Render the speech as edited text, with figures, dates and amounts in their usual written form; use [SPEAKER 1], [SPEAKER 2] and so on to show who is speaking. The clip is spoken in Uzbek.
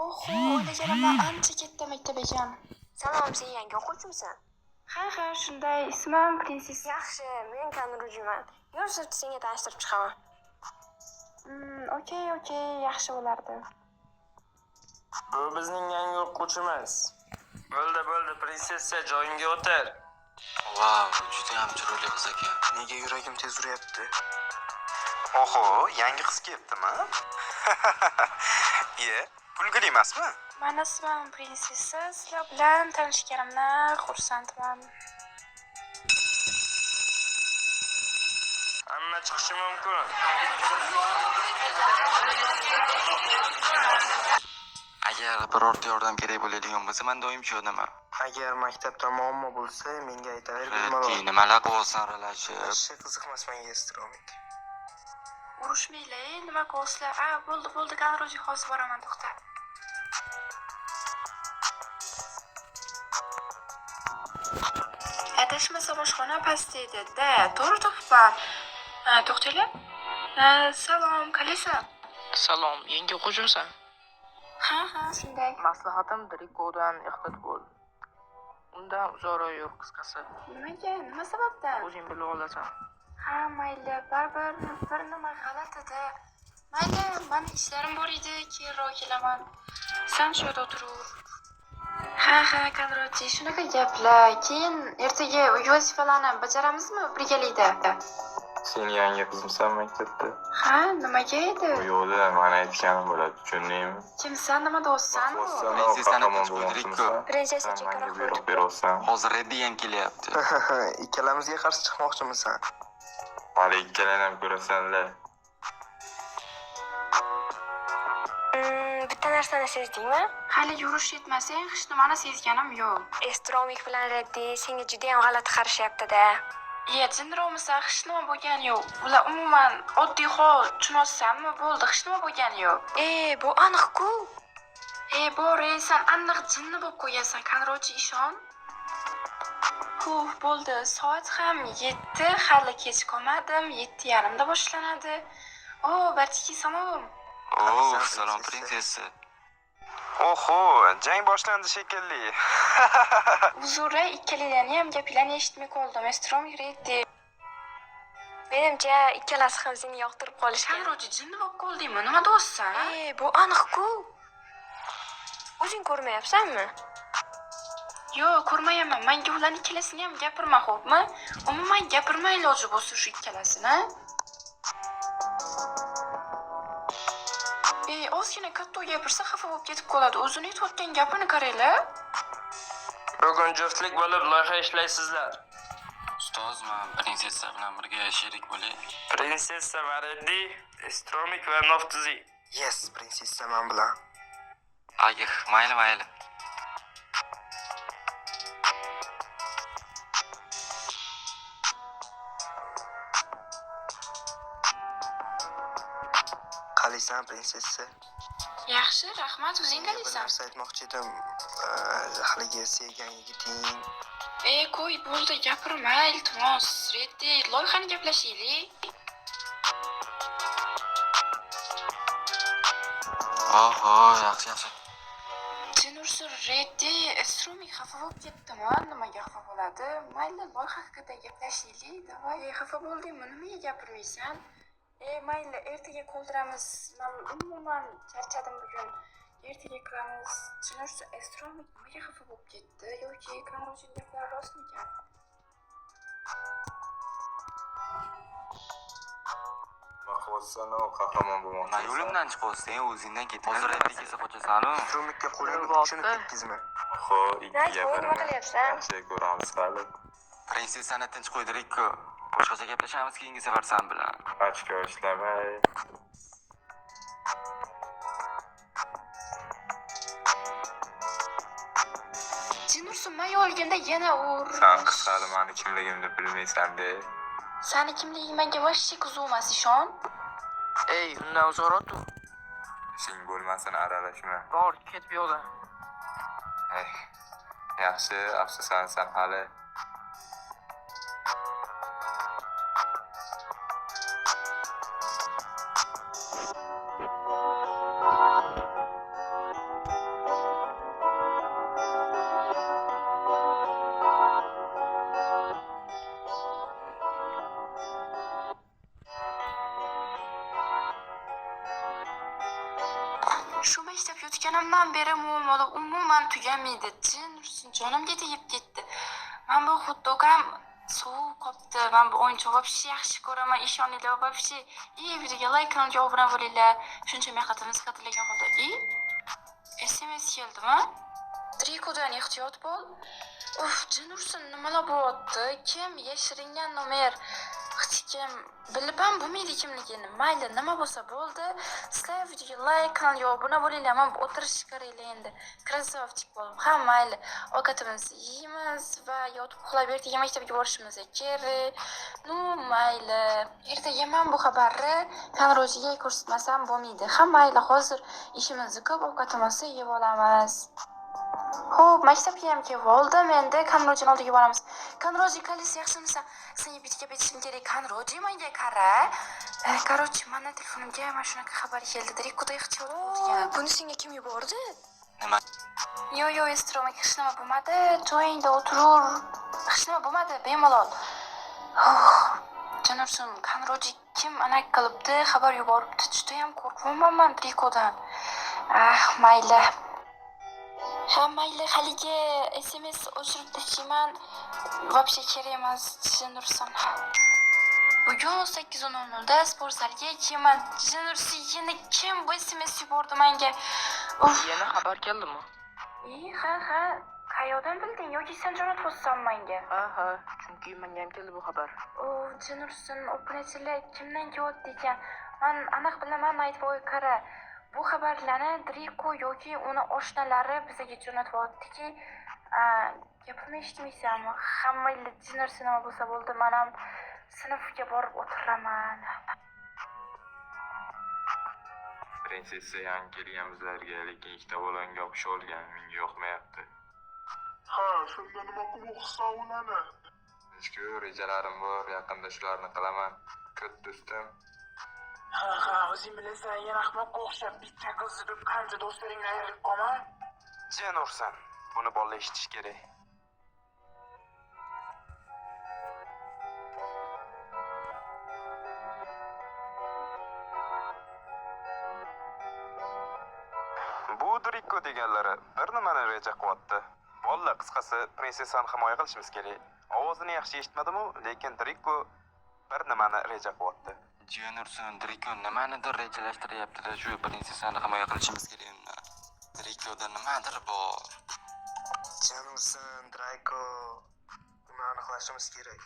[SPEAKER 1] Oho, o'ylaganimdan ancha katta maktab ekan.
[SPEAKER 2] Salom, sen yangi o'quvchimisan?
[SPEAKER 1] Ha, shunday. Ismim Prinsessa.
[SPEAKER 2] Yaxshi, men Kanrujiman. Yur, senga tanishtirib chiqaman.
[SPEAKER 1] Okey, yaxshi bo'lardi.
[SPEAKER 3] Bu bizning yangi o'quvchimiz. Bo'ldi, prinsessa, joyingga o'tir.
[SPEAKER 4] Vau, juda ham chiroyli qiz ekan.
[SPEAKER 5] Nega yuragim tez uryapti?
[SPEAKER 6] Oho, yangi qiz kelibdimi? Iye, kulgili emasmi?
[SPEAKER 1] Mani ismim Prinsessa. Sizlar bilan tanishganimdan xursandman.
[SPEAKER 3] Hamma chiqishi mumkin.
[SPEAKER 4] Agar birorta yordam kerak bo'ladigan bo'lsa, men doim shu yerdaman.
[SPEAKER 5] Agar maktabda muammo bo'lsa, menga aytaver,
[SPEAKER 4] Reddi,
[SPEAKER 5] bemalol.
[SPEAKER 4] nimalar qilyapsan aralashib?
[SPEAKER 5] Вообще qiziqmas menga Estromik.
[SPEAKER 1] Urushmanglar, nima qilyapsizlar? A, bo'ldi, Kanruji, hozir boraman, to'xta. Adashmasa oshxona pastda edi-da, to'g'ri topibman. Ha, to'xtanglar. Salom, qalaysan?
[SPEAKER 7] Salom, yangi o'quvchimisan?
[SPEAKER 1] Ha, shunday.
[SPEAKER 7] Maslahatim Drikodan ehtiyot bo'l. Undan uzoqroq yur, qisqasi.
[SPEAKER 1] Nimaga? Nima sababdan?
[SPEAKER 7] O'zing bilib olasan.
[SPEAKER 1] Ha, mayli, baribir bir nima g'alati edi. Mayli, mani ishlarim bor edi, keyinroq kelaman. Sen shu yerda o'tiraver. Ha, Kanrochi, shunaqa gaplar. Keyin ertaga uy vazifalarni bajaramizmi birgalikda?
[SPEAKER 8] Sen yangi qizmisan maktabda?
[SPEAKER 1] Ha, nimaga edi?
[SPEAKER 8] Bu yo'lda mani aytganim bo'ladi, tushundingmi?
[SPEAKER 1] Kimsan, nima deyapsan?
[SPEAKER 4] Prinsessani tinch qo'ydirik-ku.
[SPEAKER 2] Prinsessa
[SPEAKER 8] Sen menga
[SPEAKER 2] chekkaroq
[SPEAKER 8] buyruq
[SPEAKER 2] o'tib.
[SPEAKER 8] beryapsan.
[SPEAKER 4] Hozir Reddi ham kelyapti.
[SPEAKER 5] Ikkalamizga qarshi chiqmoqchimisan?
[SPEAKER 8] Hali ikkalang ham ko'rasanlar.
[SPEAKER 2] Bitta narsani sezdingmi?
[SPEAKER 1] Hali yurish yetmasang, hech nimani sezganim yo'q.
[SPEAKER 2] Estromik bilan Reddi senga juda ham g'alati qarashyapti-da.
[SPEAKER 1] Iya, jindiroqmisan, hech nima bo'lgani yo'q. Ular umuman oddiy hol, tushunolsanmi, bo'ldi, hech nima bo'lgani yo'q.
[SPEAKER 2] Bu aniq-ku.
[SPEAKER 1] Bor, sen aniq jinni bo'lib qo'ygansan, Kanrochi, ishon. Huh, bo'ldi. Soat ham 7, hali kech qolmadim. 7:30da boshlanadi. O, barchaga salom.
[SPEAKER 4] Oh, salom prinsessa.
[SPEAKER 6] Oho, jang boshlandi shekilli.
[SPEAKER 1] Uzr, ikkalanglarni ham gapinglarni eshitmay qoldim. Estromik, Reddi.
[SPEAKER 2] Menimcha, ikkalasi ham seni yoqtirib qolishgan.
[SPEAKER 1] Kanrochi, jinni bo'lib qoldingmi? Nima deyapsan?
[SPEAKER 2] Bu aniq-ku. O'zing ko'rmayapsanmi?
[SPEAKER 1] Yo'q, ko'rmayapman. Menga ularni ikkalasini ham gapirma, xo'pmi? Umuman gapirma iloji bo'lsa shu ikkalasini. Ozgina katta gapirsa xafa bo'lib ketib qoladi. O'zini aytayotgan gapini qaranglar.
[SPEAKER 3] Bugun juftlik bo'lib loyiha ishlaysizlar.
[SPEAKER 4] Ustoz, men prinsessa bilan birga sherik bo'lay.
[SPEAKER 3] Prinsessa va Reddi, Estromik va Noftizi.
[SPEAKER 5] Yes, prinsessa men bilan.
[SPEAKER 4] Agih, mayli.
[SPEAKER 5] Qalaysan, prinsessa?
[SPEAKER 1] Yaxshi, rahmat. O'zing
[SPEAKER 5] Bir
[SPEAKER 1] qalaysan?
[SPEAKER 5] narsa aytmoqchi edim. Haligi sevgan yigiting.
[SPEAKER 1] Qo'y, bo'ldi, gapirma, iltimos. Reddi, loyihani gaplashaylik.
[SPEAKER 4] Oho, yaxshi.
[SPEAKER 1] Jin ursin, Reddi, Estromik xafa bo'lib ketdimi? Nimaga xafa bo'ladi? Mayli, loyiha haqida gaplashaylik. Davay, xafa bo'ldingmi? Nimaga gapirmaysan? Mayli, ertaga qoldiramiz. Men umuman charchadim bugun. Ertaga qilamiz. Jin ursin, Estromik nimaga xafa bo'lib ketdi? Yoki Kanrochining gaplari rostmikan?
[SPEAKER 8] Nima qilyapsan, u qahramon bo'lmoqchi.
[SPEAKER 4] Nima yo'limdan chiqyapsan, o'zingdan ket. Hozir Reddi kelsa qochasan-u.
[SPEAKER 5] Estromikka qo'lingni uchini tekkizma.
[SPEAKER 8] Oho, ikki
[SPEAKER 2] Nayt, nima
[SPEAKER 8] gapirma.
[SPEAKER 2] qilyapsan?
[SPEAKER 8] Yaxshi ko'ramiz hali.
[SPEAKER 4] Prinsessani tinch qo'ydirik-ku. Boshqacha gaplashamiz keyingi safar sen bilan.
[SPEAKER 8] Ochko ishlamay.
[SPEAKER 1] Jin ursin, men yo'lganda yana ur.
[SPEAKER 8] Sen qiz hali mani kimligimni bilmaysan-de.
[SPEAKER 1] Sani kimliging menga вообще qiziq emas, ishon.
[SPEAKER 7] Ey, undan uzoqroq tur.
[SPEAKER 8] Ishing bo'lmasin, aralashma.
[SPEAKER 7] Bor, ket bu yoqdan.
[SPEAKER 8] Yaxshi, afsuslansan hali.
[SPEAKER 1] Shu maktab yotganimdan beri muammolar umuman tugamaydi. Jin ursin, jonimga tegib ketdi. Man bu xotdog ham sovib qolibdi. Man bu o'yinchoq вообще yaxshi ko'raman, ishoninglar вообще. И videoga like, kanalga obuna bo'linglar. Shuncha mehnatimiz qadrlagan holda. И SMS keldimi? Trikodan ehtiyot bo'l. Uf, jin ursin, nimalar bo'lyapti? Kim yashiringan nomer? Hech kim bilib ham bo'lmaydi kimligini. Mayli, nima bo'lsa bo'ldi. Sizlar videoga like, kanalga obuna bo'linglar. Men bu o'tirishga qaranglar endi. Красавчик bo'lib. Ha, mayli. Ovqatimizni yeymiz va yotib uxlab ertaga maktabga borishimiz kerak. Ну, mayli. Ertaga men bu xabarni Kanrojiga ko'rsatmasam bo'lmaydi. Ha, mayli, hozir ishimiz ko'p, ovqatimizni yeb olamiz. Xo'p, maktabga ham kelib oldim. Endi Kanrojini oldiga boramiz. Kanroji, qalisi yaxshimisan? Senga bitta gap aytishim kerak. Kanroji, menga qara. Короче, mani telefonimga mana shunaqa xabar keldi. Drikuda ehtiyot bo'l degan.
[SPEAKER 2] Buni senga kim yubordi?
[SPEAKER 4] Nima?
[SPEAKER 1] Yo'q, yo'q, Estromak, hech nima bo'lmadi. Joyingda o'tirur. Hech nima bo'lmadi, bemalol. Oh, jin ursin, Kanroji kim anak qilibdi, xabar yuboribdi. Judayam qo'rqyapman man Drikodan. Ah, mayli. Ha, mayli, haligi SMS o'chirib tashlayman. Вообще kerak emas, jin ursin. Bugun 8:00 da sport zalga kelaman. Jin ursin, yana kim bu SMS yubordi menga? Uf.
[SPEAKER 7] Yana xabar keldimi?
[SPEAKER 1] E, ha, ha. Qayoqdan bilding yoki sen jo'natyapsan menga?
[SPEAKER 7] Ha, ha, chunki menga ham keldi bu xabar.
[SPEAKER 1] O, jin ursin, obunachilar kimdan kelyapti ekan? Man aniq bilaman, Nightboy, qara. Bu xabarlarni Driko yoki uni oshnalari bizga jo'natyaptiki, gapimni eshitmaysanmi? Hamma jin ursin, nima bo'lsa bo'ldi, man ham sinfga borib o'tiraman.
[SPEAKER 8] Prinsessa yangi kelgan bizlarga, lekin ikkita bolangga o'xshab olgan, menga yoqmayapti.
[SPEAKER 9] Ha, shunda nima qilmoqchisan ularni?
[SPEAKER 8] Tinchku, rejalarim bor, yaqinda shularni qilaman. Kut do'stim.
[SPEAKER 9] Ha, ha, o'zing bilasan, yana ahmoqqa o'xshab bitta qizni deb qancha do'stlaringdan ayrilib qolma.
[SPEAKER 6] Jin ursin. Buni bola eshitish kerak. Bu Driko deganlari bir nimani reja qilyapti. Bolalar, qisqasi, prinsessani himoya qilishimiz kerak. Ovozini yaxshi eshitmadim-u, lekin Driko bir nimani reja qilyapti.
[SPEAKER 4] Jin ursin, Driko nimanidir rejalashtiryapti-da, shu prinsessani himoya qilishimiz kerak undan. Drikoda nimadir bor.
[SPEAKER 5] Jin ursin, Drayko. Uni aniqlashimiz kerak.